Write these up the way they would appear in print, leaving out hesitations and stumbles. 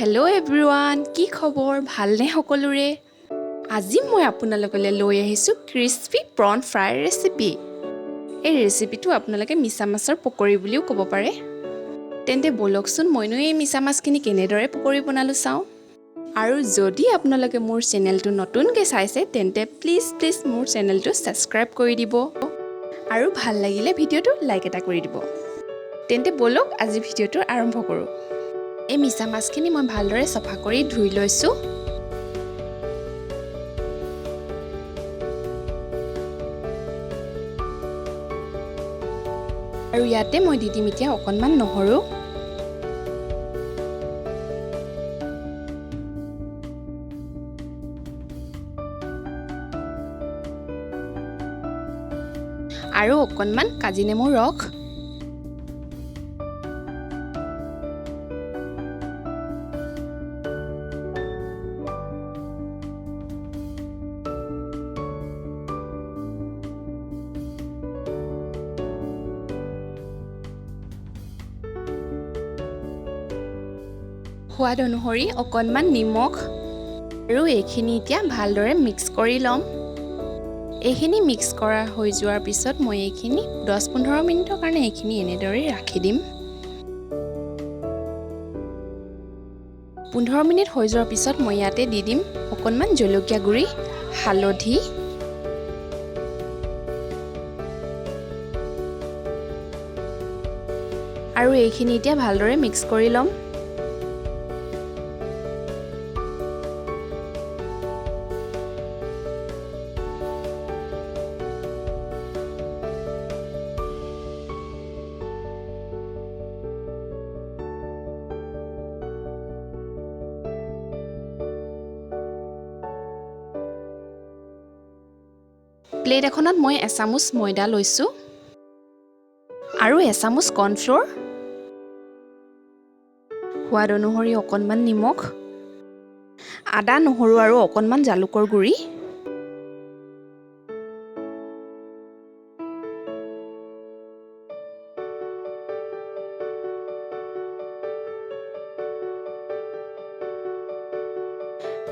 Hello' everyone, কি খবৰ? ভালনে সকলোৰে? আজি মই আপোনালোকলৈ লৈ আহিছোঁ ক্ৰিস্পি প্ৰন ফ্ৰাই ৰেচিপি। এই ৰেচিপিটো আপোনালোকে মিছা মাছৰ পকৰি বুলিও ক'ব পাৰে। তেন্তে ব'লকচোন, মইনো এই মিছা মাছখিনি কেনেদৰে পকৰি বনালোঁ চাওঁ। আৰু যদি আপোনালোকে মোৰ চেনেলটো নতুনকৈ চাইছে, তেন্তে প্লিজ প্লিজ মোৰ চেনেলটো ছাবস্ক্ৰাইব কৰি দিব আৰু ভাল লাগিলে ভিডিঅ'টো লাইক এটা কৰি দিব। তেন্তে ব'লক, আজি ভিডিঅ'টো আৰম্ভ কৰোঁ। এই মিছা মাছখিনি মই ভালদৰে চফা কৰি ধুই লৈছোঁ। আৰু ইয়াতে মই দি দিম এতিয়া অকণমান নহৰু, আৰু অকণমান কাজি নেমুৰ ৰস, সোৱাদ অনুসৰি অকণমান নিমখ, আৰু এইখিনি এতিয়া ভালদৰে মিক্স কৰি ল'ম। এইখিনি মিক্স কৰা হৈ যোৱাৰ পিছত মই এইখিনি 10-15 মিনিটৰ কাৰণে এইখিনি এনেদৰে ৰাখি দিম। 15 মিনিট হৈ যোৱাৰ পিছত মই ইয়াতে দি দিম অকণমান জলকীয়া গুড়ি, হালধি, আৰু এইখিনি এতিয়া ভালদৰে মিক্স কৰি ল'ম। প্লেট এখনত মই এচামুচ ময়দা লৈছোঁ আৰু এচামুচ কৰ্ণফ্ল'ৰ, সোৱাদ অনুসৰি অকণমান নিমখ, আদা নহৰু আৰু অকণমান জালুকৰ গুড়ি,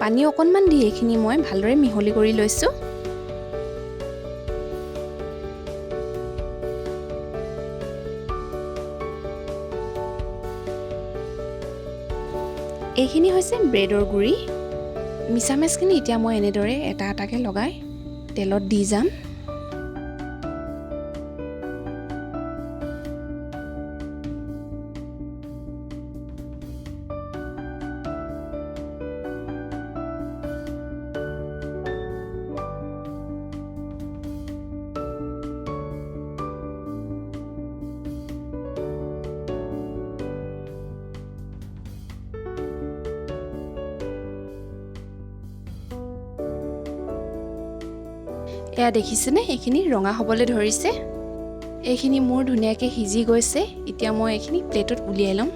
পানী অকণমান দি এইখিনি মই ভালদৰে মিহলি কৰি লৈছোঁ। এইখিনি হৈছে ব্ৰেডৰ গুড়ি। মিছা মাছখিনি এতিয়া মই এনেদৰে এটা এটাকৈ লগাই তেলত দি যাম। এয়া দেখিছেনে, এইখিনি ৰঙা হ'বলৈ ধৰিছে। এইখিনি মোৰ ধুনীয়াকৈ সিজি গৈছে। এতিয়া মই এইখিনি প্লেটত উলিয়াই ল'ম।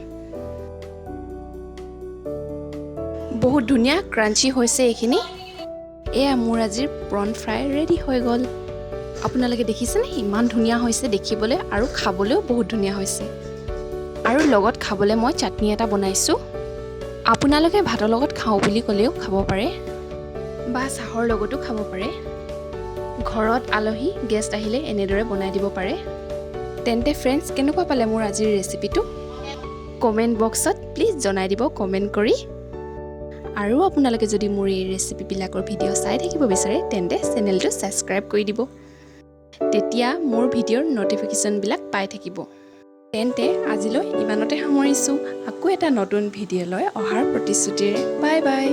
বহুত ধুনীয়া ক্ৰাঞ্চি হৈছে এইখিনি। এয়া মোৰ আজিৰ প্ৰন ফ্ৰাই ৰেডি হৈ গ'ল। আপোনালোকে দেখিছেনে, ইমান ধুনীয়া হৈছে দেখিবলৈ আৰু খাবলৈও বহুত ধুনীয়া হৈছে। আৰু লগত খাবলৈ মই চাটনি এটা বনাইছোঁ। আপোনালোকে ভাতৰ লগত খাওঁ বুলি ক'লেও খাব পাৰে বা চাহৰ লগতো খাব পাৰে। ঘৰত আলহী গেষ্ট আহিলে এনেদৰে বনাই দিব পাৰে। তেন্তে ফ্ৰেণ্ডছ, কেনেকুৱা পালে মোৰ আজিৰ ৰেচিপিটো? কমেণ্ট বক্সত প্লিজ জনাই দিব কমেণ্ট কৰি। আৰু আপোনালোকে যদি মোৰ এই ৰেচিপিবিলাকৰ ভিডিঅ' চাই থাকিব বিচাৰে, তেন্তে চেনেলটো ছাবস্ক্ৰাইব কৰি দিব, তেতিয়া মোৰ ভিডিঅ'ৰ ন'টিফিকেশ্যনবিলাক পাই থাকিব। তেন্তে আজিলৈ ইমানতে সামৰিছোঁ। আকৌ এটা নতুন ভিডিঅ' লৈ অহাৰ প্ৰতিশ্ৰুতিৰে বাই বাই।